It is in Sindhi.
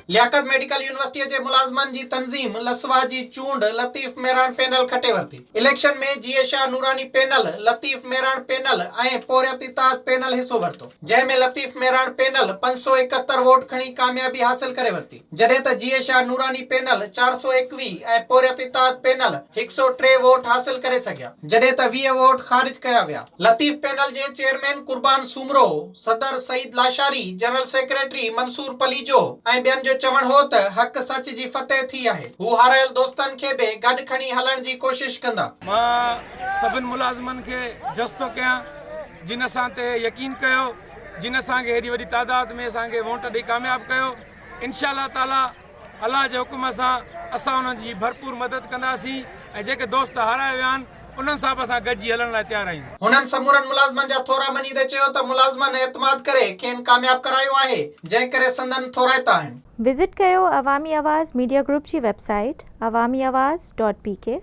لياقت ميڊيڪل يونيورسٽيء جي ملازمن جي تنظيم لسوا جي چونڊ لطيف مهراڻ پينل کٽي ورتي. Election ۾ Jiye Shah Noorani panel, Latif Mehran panel ۽ Porhiat Ittehad panel حصو ورتو، جنهن ۾ لطيف مهراڻ پينل 571 ووٽ کڻي ڪاميابي حاصل ڪري ورتي، جڏهن ته جيئي شاهه نوراني پينل 421 ۽ پورهيت اتحاد پينل 103 ووٽ حاصل ڪري سگهيا، جڏهن ته 20 ووٽ خارج ڪيا ويا. لطيف پينل جي چيئرمين قربان سومرو، صدر سعيد لاشاري، جنرل سيڪريٽري منصور پليجو ۽ ٻين جو چوڻ هو ته حق سچ جي فتح ٿي آهي، هو هارايل دوستن کي به گڏ کڻي هلڻ جي ڪوشش ڪندا. مان سڀن ملازمن کي جس ٿو ڪيان جن اسان تي يقين ڪيو جن اسان کي هيڏي وڏي تعداد ۾ اسان کي وونٽ ڏئي ڪامياب ڪيو انشاء الله تعالي الله جي حڪم سان اسان انهن جي ڀرپور مدد ڪنداسين ۽ جيڪي دوست هارائي ويا آهن انهن سان به اسان گڏجي هلڻ لاء تيار آهيون. هنن سمورن ملازمن جا ٿورا مڃيندي چيو ته ملازمن اعتماد ڪري کين ڪامياب ڪرايو آهي جنهن ڪري سندن ٿورائتا آهن. وزٽ ڪيو عوامي آواز ميڊيا گروپ جي website Awami Awaz dot P K.